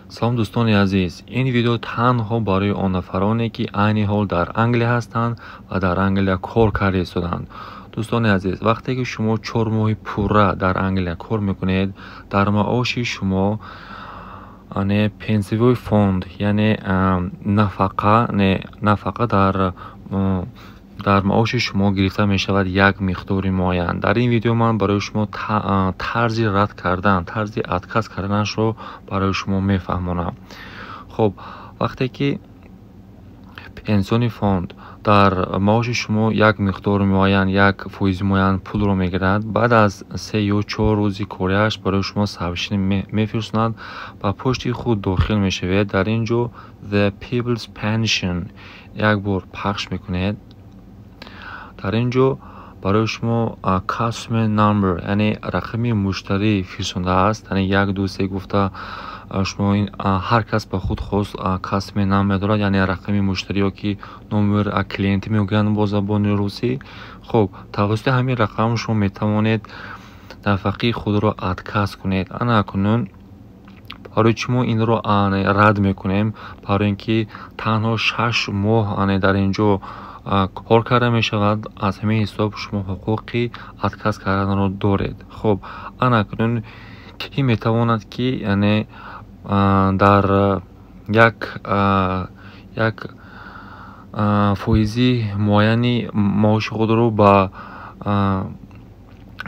Салом, дӯстони азиз! Ин видео танҳо барои он нафароне, ки айни ҳол дар Англия ҳастанд ва дар Англия кор карда истоданд. Дӯстони азиз, вақте ки шумо 4 моҳи пурра дар Англия кор мекунед, дар маоши шумо не пенсиевой фонд, яъне нафақа, не нафақа дар маоши шумо гирифта мешавад як миқдори муайян. Дар ин видео ман барои шумо тарзи рад кардан, тарзи отказ карданашро барои шумо мефаҳмонам. Хуб, вақте ки пенсионный фонд дар маоши шумо як миқдори муайян, як фоизи муайян пулро мегирад, баъд аз 3 ё 4 рӯзи кориаш барои шумо сообщение мефирстонад. Ба почти худ дохил мешавед, дар ин ҷо The People's Pension як бор пахш мекунед. Дар ин ҷо барои шумо customer number, яъне рақами муштарӣ фирстодааст, яъне як, ду, се гуфта. Шумо ҳар кас ба худ хос customer number дорад, яъне рақами муштарӣ ё ки номер клиента мегӯянд бо забони русӣ. Хуб, тавассути ҳамин рақам шумо метавонед нафақаи худро отказ кунед. Ана акнун барои чӣ мо инро рад мекунем? Барои ин ки танҳо 6 моҳ дар ин ҷо кор карда мешавад. Аз ҳамин ҳисоб шумо ҳуқуқи отказ карданро доред. Хуб, ана акнун кӣ метавонад, ки яъне дар як фоизи муайяни маоши худро ба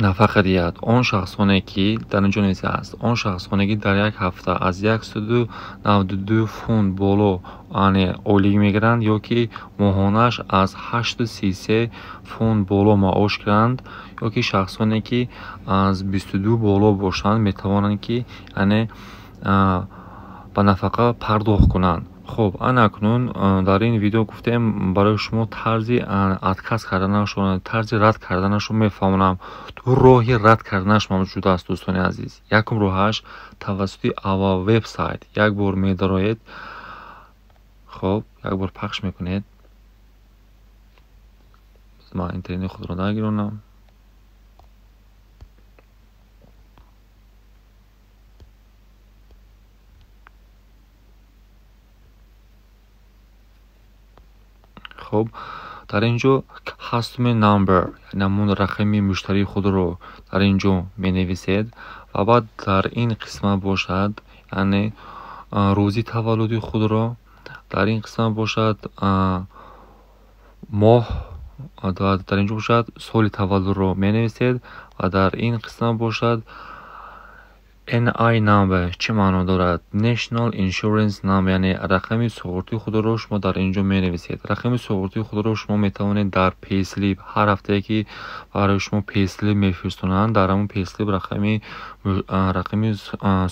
нафақа диҳад? Он шахсоне, ки дар ин ҷо нависааст, он шахсоне, ки дар як ҳафта аз 192 фунт боло ойлик мегиранд ё ки моҳонааш аз 833 фунт боло маош гиранд, ё ки шахсоне, ки аз 22 боло бошанд, метавонанд, ки яъне ба нафақа пардохт кунанд. Хуб, ана акнун дар ин видео гуфтем, барои шумо тарзи отказ карданашро, тарзи рад карданашро мефаҳмонам. Ду роҳи рад карданаш мавҷуд аст, дӯстони азиз. Якум роҳаш тавассути our website як бор медароед. Хуб, як бор пахш мекунед. Ман интернети худро нагиронам. Хуб, дар ин ҷо customer number, яъне ҳамон рақами муштарии худро дар ин ҷо менависед ва баъд дар ин қисмат бошад, яъне рӯзи таваллуди худро, дар ин қисмат бошад моҳ ва дар ин ҷо бошад соли таваллудро менависед ва дар ин қисмат бошад NI number. Чӣ маъно дорад? National Insurance Number, яъне рақами суғуртии худро шумо дар ин ҷо менависед. Рақами суғуртии худро шумо метавонед дар payslip, ҳар ҳафтае ки барои шумо payslip мефирстонанд, дар ҳамон payslip рақами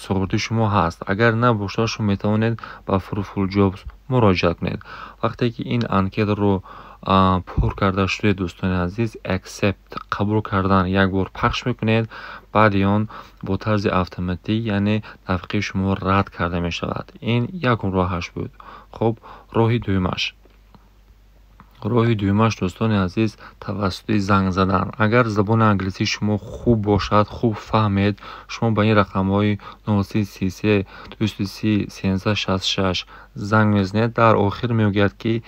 суғуртии шумо ҳаст. Агар набошад, шумо метавонед ба Fruitful Jobs муроҷиат кунед. Вақте ки ин анкетаро пур карда шудед, дӯстони азиз, accept, қабул кардан як бор пахш мекунед. Баъди он бо тарзи автоматӣ, яъне нафақаи шумо рад карда мешавад. Ин якум роҳаш буд. Хуб, роҳи дуюмаш, дӯстони азиз, тавассути занг задан. Агар забони англисии шумо хуб бошад, хуб фаҳмед, шумо ба ин рақамҳои 0333 230 1366 занг мезанед. Дар охир мегӯяд, ки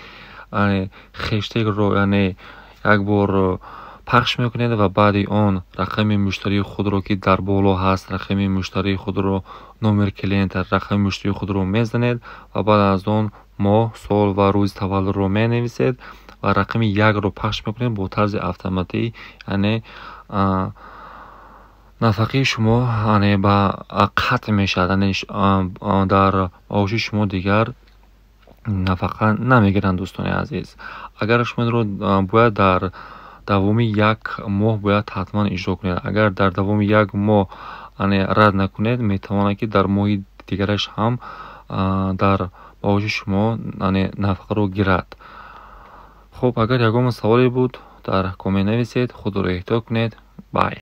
хештегро, яъне як бор пахш мекунед ва баъди он рақами муштарии худро, ки дар боло ҳаст, рақами муштарии худро, номер клиента, рақами муштарии худро мезанед ва баъд аз он моҳ, сол ва рӯзи таваллудро менависед ва рақами якро пахш мекунед. Бо тарзи автоматӣ, яъне нафақаи шумо яъне ба қатъ мешавад, яъне дар маоши шумо дигар нафақа намегиранд. Дӯстони азиз, агар шумо инро бояд дар давоми як моҳ бояд ҳатман иҷро кунед. Агар дар давоми як моҳ рад накунед, метавонад, ки дар моҳи дигараш ҳам дар маоши шумо нафақаро гирад. Хуб, агар ягон саволе буд, дар коммент нависед. Худро эҳтиёт кунед. Bye.